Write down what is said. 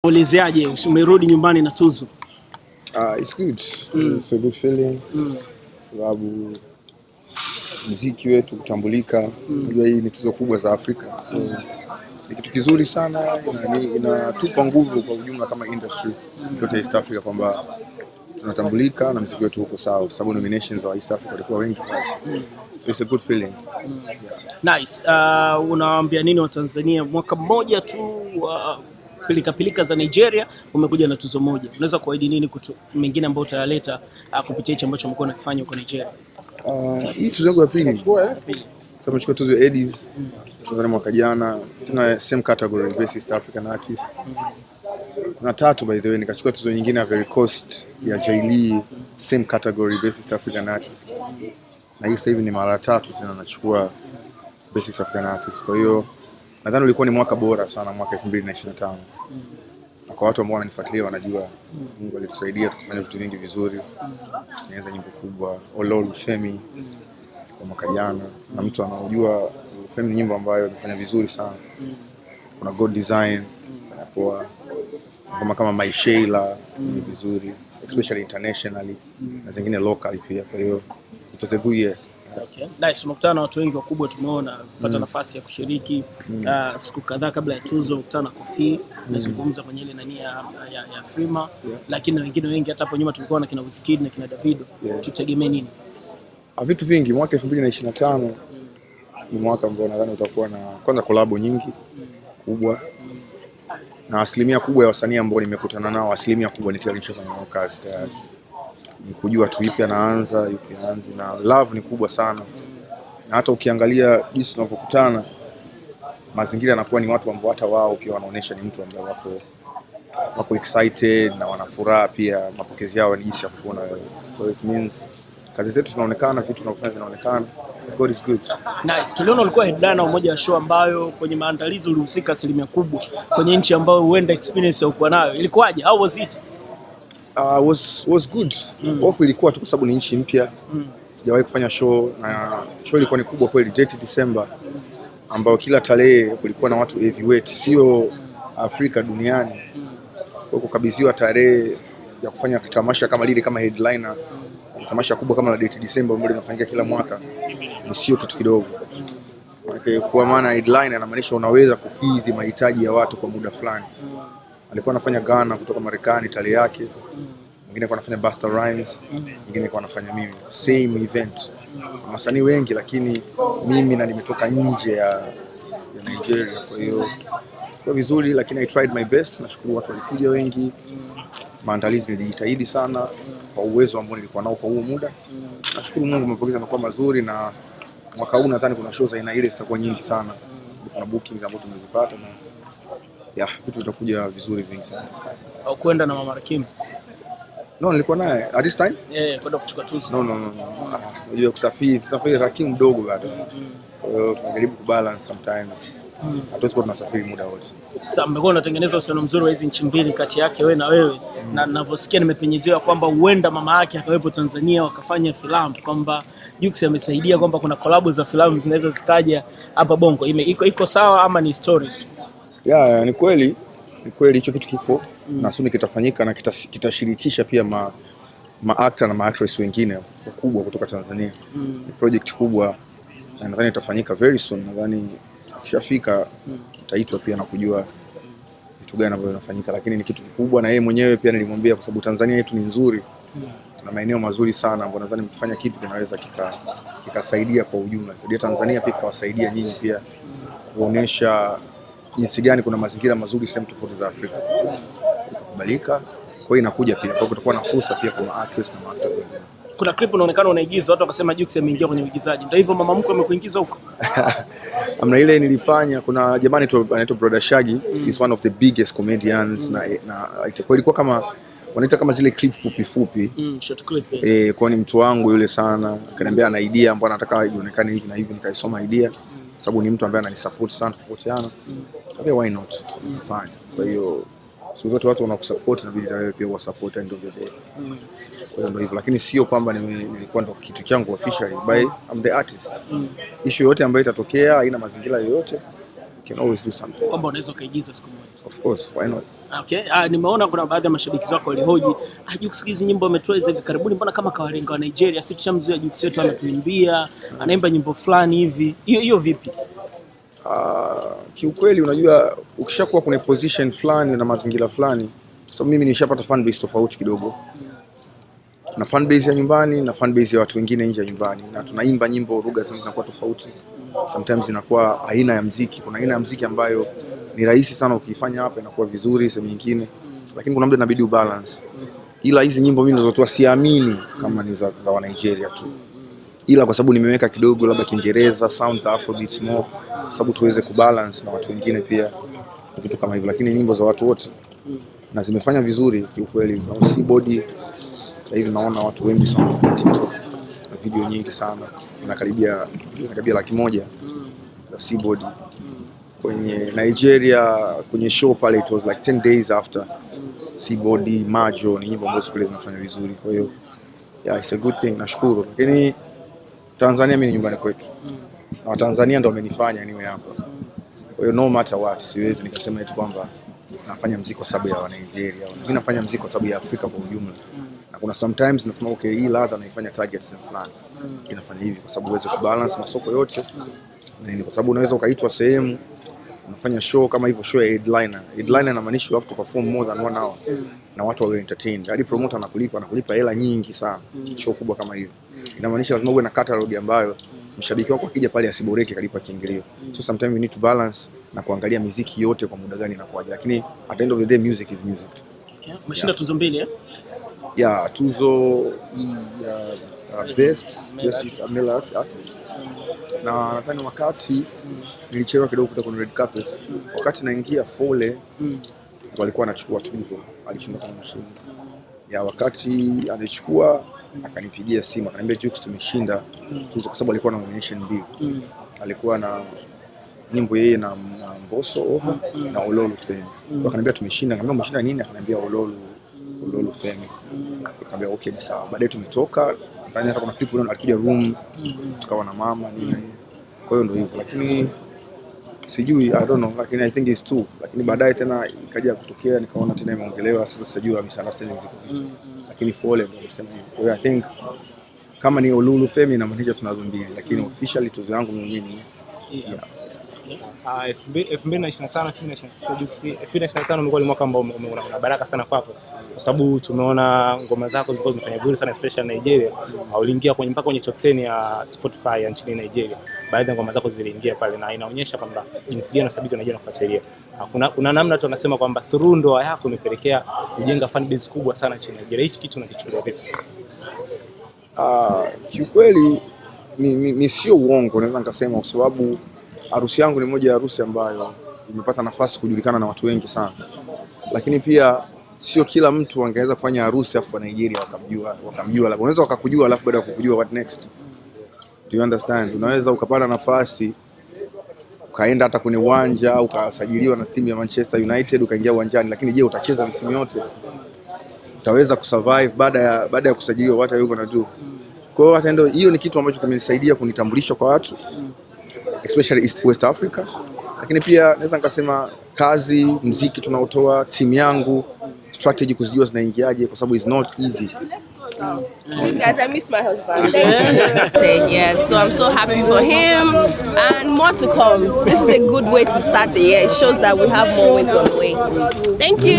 Uliziaje umerudi nyumbani na tuzo? It's good. It's a good feeling. Sababu muziki wetu kutambulika, unajua hii ni tuzo kubwa za Afrika. So ni kitu kizuri sana, inatupa nguvu kwa ujumla kama industry yote East Africa kwamba tunatambulika na muziki wetu uko sawa, kwa sababu nominations za East Africa walikuwa wengi pale. So it's a good feeling. Nice. Unawaambia nini wa Tanzania? Mwaka mmoja tu wa pilika pilika za Nigeria umekuja na tuzo moja. Unaweza kuahidi nini mengine ambayo utayaleta kupitia hicho ambacho umekuwa unakifanya huko Nigeria? Hii tuzo yangu ya pili. Tumechukua tuzo ya Eddies Tanzania mwaka jana, tuna same category, Best East African Artist. Kuna tatu, by the way, nikachukua tuzo nyingine ya Ivory Coast ya Jay, same category, Best East African Artist. Na hii sasa hivi ni mara tatu tena nachukua Best East African Artist. Kwa hiyo nadhani ulikuwa ni mwaka bora sana, mwaka 2025. Na kwa watu ambao wananifuatilia wanajua Mungu alitusaidia tukafanya vitu vingi vizuri. Nianza nyimbo kubwa Ololufemi kwa mwaka jana, na mtu anaojua Ololufemi ni nyimbo ambayo imefanya vizuri sana. Kuna God Design poa, ngoma kama My Sheila ni vizuri, especially internationally na zingine locally pia. Kwa hiyo it was a good year. Okay. Nice. Umekutana na watu wengi wakubwa, tumeona kupata nafasi ya kushiriki siku kadhaa kabla ya tuzo, ukutana na Koffi, umezungumza kwenye ile nani ya Afrima, lakini na wengine wengi, hata hapo nyuma tulikuwa na kina Wizkid na kina Davido. Tutegemee nini? Ah, vitu vingi. Mwaka 2025 ni mwaka ambao nadhani utakuwa na kwanza kolabo nyingi kubwa na asilimia kubwa ya wasanii ambao nimekutana nao, asilimia kubwa ni tayari nishafanya nao kazi tayari. Ni kujua tu yupi anaanza, yupi anaanza, na love ni kubwa sana, na hata ukiangalia jinsi tunavyokutana, mazingira yanakuwa ni watu ambao hata wao pia wanaonyesha ni mtu ambaye wako excited na wana furaha pia, mapokezi yao ni jinsi ya kukuona wewe. Kwa hiyo it means kazi zetu zinaonekana, vitu tunavyofanya vinaonekana. God is good. Nice. Tuliona ulikuwa headliner umoja wa show ambayo kwenye maandalizi ulihusika asilimia kubwa kwenye nchi ambayo huenda experience haukuwa nayo. Ilikuwaje? How was it? Was good. Hofu ilikuwa tu kwa sababu ni nchi mpya. Sijawahi kufanya show na show ilikuwa ni kubwa kweli, Detty December, ambayo kila tarehe kulikuwa na watu heavyweight, sio Afrika, duniani. Kwa kukabidhiwa tarehe ya kufanya tamasha kama lile kama headliner, tamasha kubwa kama la Detty December ambalo linafanyika kila mwaka, ni sio kitu kidogo. Maana kwa maana headliner anamaanisha unaweza kukidhi mahitaji ya watu kwa muda fulani. Alikuwa anafanya Ghana kutoka Marekani tarehe yake, mwingine alikuwa anafanya Busta Rhymes, mwingine alikuwa anafanya mimi, same event, wasanii wengi, lakini mimi na nimetoka nje ya Nigeria, kwa hiyo kwa vizuri, lakini I tried my best. Nashukuru watu walikuja wengi, maandalizi nilijitahidi sana kwa uwezo ambao nilikuwa nao kwa huo muda. Nashukuru Mungu, mapokezi yamekuwa mazuri, na mwaka huu nadhani kuna show za aina ile zitakuwa nyingi sana. Kuna bookings ambazo tumezipata na yeah, vitu vitakuja vizuri vingi sana. Au kwenda na Mama Rakim? No, nilikuwa naye at this time. Yeah, kwenda kuchukua tuzo. No, no, no, no. Ah, unajua kusafiri, tunafanya Rakim mdogo bado. Kwa hiyo tunajaribu kubalance sometimes. Hatuwezi kuwa tunasafiri muda wote. Sasa mmekuwa unatengeneza uhusiano mzuri wa hizi nchi mbili kati yake wewe na wewe, na ninavyosikia nimepenyezewa kwamba huenda mama yake akawepo Tanzania wakafanya filamu, kwamba Jux amesaidia kwamba kuna collab za filamu zinaweza zikaja hapa Bongo. Iko sawa ama ni stories tu? Yeah, ni kweli hicho kitu kipo na soon kitafanyika na kitashirikisha pia ma actor na ma actress wengine wakubwa kutoka Tanzania. Ni project kubwa na nadhani itafanyika very soon. Nadhani akishafika itaitwa pia na kujua vitu gani ambavyo vinafanyika, lakini ni kitu kikubwa, na yeye mwenyewe pia nilimwambia, kwa sababu Tanzania yetu ni nzuri, tuna maeneo mazuri sana ambayo nadhani mkifanya kitu kinaweza kikasaidia kwa ujumla, saidia Tanzania pia kikawasaidia nyinyi pia kuonesha jinsi gani kuna mazingira mazuri sehemu tofauti za Afrika. Ikakubalika, kwa hiyo inakuja pia, kwa hiyo kutakuwa na fursa pia kwa ma actress na ma actors wengine. Kuna clip unaonekana unaigiza, watu wakasema Jux ameingia kwenye uigizaji. Ndio hivyo, mama mkwe amekuingiza huko? Amna, ile nilifanya, kuna jamaa anaitwa Brother Shaggy, is one of the biggest comedians, na ilikuwa kama wanaita kama zile clip fupi fupi. Short clip, yes. Eh, kwa ni mtu wangu yule sana, akaniambia ana idea ambayo anataka ionekane hivi na hivi, nikaisoma idea sababu ni mtu ambaye ananisupport sana, supportiana. Nikamwambia why not, nifanye. Kwa hiyo siku zote watu wanakusupport, inabidi na wewe pia uwasupport end of the day. Kwa hiyo ndio hivyo, lakini sio kwamba nilikuwa ndo kitu changu officially, by I'm the artist. Issue yoyote ambayo itatokea haina mazingira yoyote, you can always do something. Kwamba unaweza ukaigiza siku moja. Of course, why not? Okay. Ah, nimeona kuna baadhi ya mashabiki wako walihoji, ah, Jux hizi nyimbo ametoa hizi hivi karibuni, mbona kama kawalenga wa Nigeria? Sisi tushamzoea Jux wetu anatuimbia, anaimba nyimbo fulani hivi. Hiyo hiyo vipi? Kiukweli unajua ukishakuwa kwenye position fulani na mazingira fulani, kwa sababu mimi nishapata fan base tofauti kidogo na fan base ya nyumbani na fan base ya watu wengine nje ya nyumbani, na tunaimba nyimbo lugha zinakuwa tofauti, sometimes inakuwa aina ya mziki. Kuna aina ya mziki ambayo ni rahisi sana ukiifanya hapa inakuwa vizuri sehemu nyingine, lakini kuna muda inabidi ubalance. Ila hizi nyimbo mimi ninazotoa siamini kama ni za wa Nigeria tu, ila kwa sababu nimeweka kidogo labda Kiingereza sound za Afrobeats more, kwa sababu tuweze kubalance na watu wengine pia, vitu kama hivyo, lakini nyimbo za watu wote na zimefanya vizuri kiukweli. Kama Seabody sasa hivi naona watu wengi sana wanafanya TikTok na video nyingi sana, inakaribia 100,000 za Seabody kwenye Nigeria, kwenye show pale, it was like 10 days after Seabody Majo ni nyimbo ambazo kule zinafanya vizuri, kwa hiyo yeah, it's a good thing, nashukuru. Lakini Tanzania mimi ni nyumbani kwetu na Watanzania ndo wamenifanya niwe hapa. Kwa hiyo no matter what, siwezi nikasema eti kwamba nafanya mziki kwa sababu ya wa Nigeria. Mimi nafanya mziki kwa sababu ya Afrika kwa ujumla. Na kuna sometimes nasema okay, hii ladha naifanya target sehemu fulani. Inafanya hivi kwa sababu uweze kubalance masoko yote. Na nini, kwa sababu unaweza ukaitwa sehemu unafanya show kama hivyo, show ya headliner. Headliner inamaanisha you have to perform more than one hour na watu wawe entertained. Hadi promoter anakulipa hela nyingi sana. Show kubwa kama hiyo. Inamaanisha lazima uwe na catalog ambayo mshabiki wako akija pale asiboreke kalipa kiingilio. So sometimes you need to balance na kuangalia miziki yote kwa muda gani inakuwaje, lakini at the end of the day music is music. Okay. Umeshinda tuzo mbili eh? Yeah, tuzo hii ya best best male artist, na nadhani wakati nilichelewa kidogo kutoka kwenye red carpet, wakati naingia Fole walikuwa wanachukua tuzo, alishinda kama mshindi. Ya wakati alichukua akanipigia simu akaniambia, Jux, tumeshinda tuzo, kwa sababu alikuwa na nomination mbili. Alikuwa na nyimbo yeye na Mbosso Over na Ololu Femi. Akaniambia tumeshinda, akaniambia umeshinda nini? Akaniambia Ololu Femi. Nikamwambia okay, ni sawa. Baadaye tumetoka, ndani hata kuna people alikuja room, tukawa na mama nini na nini. Kwa hiyo ndio hivyo, lakini sijui, I don't know, lakini I think it's two. Lakini baadaye tena ikaja kutokea nikaona tena imeongelewa, sasa sijui misunderstanding ziko vipi. Lakini Fole ndio alisema hivyo. Kwa hiyo I think kama ni Olulu Femi inamaanisha tunazo mbili, lakini officially tuzo yangu mwenyewe ni yeah. 2025 2026 Jux, 2025 umekuwa ni mwaka ambao una baraka sana kwako, kwa sababu tumeona ngoma zako zilikuwa zimefanya vizuri sana especially Nigeria. Uliingia kwenye mpaka kwenye top 10 ya Spotify ya nchini Nigeria. Baadhi ya ngoma zako ziliingia pale na inaonyesha kwamba jinsi gani washabiki wa Nigeria wanakufuatilia. Kuna namna tu wanasema kwamba through ndoa yako imepelekea kujenga fan base kubwa sana nchini Nigeria. Hichi kitu unakichukulia vipi? Kiukweli ni sio uongo, naweza nikasema, kwa sababu harusi yangu ni moja ya harusi ambayo imepata nafasi kujulikana na watu wengi sana, lakini pia sio kila mtu angeweza kufanya harusi afu wa Nigeria wakamjua, labda unaweza wakakujua, alafu baada ya kukujua what next? Do you understand? Unaweza ukapata nafasi ukaenda hata kwenye uwanja ukasajiliwa na timu ya Manchester United ukaingia uwanjani, lakini je, utacheza msimu yote? Utaweza kusurvive baada ya kusajiliwa? What are you gonna do? Kwa hiyo hata ndio hiyo ni kitu ambacho kimenisaidia kunitambulisha kwa watu especially East West Africa, lakini pia naweza nikasema kazi, mziki tunaotoa, timu yangu, strategy kuzijua zinaingiaje, kwa sababu is not easy. Please, guys, I miss my husband. Thank you. Say yes. So I'm so happy for him, and more to come. This is a good way to start the year. It shows that we have more wins on the way. Thank you.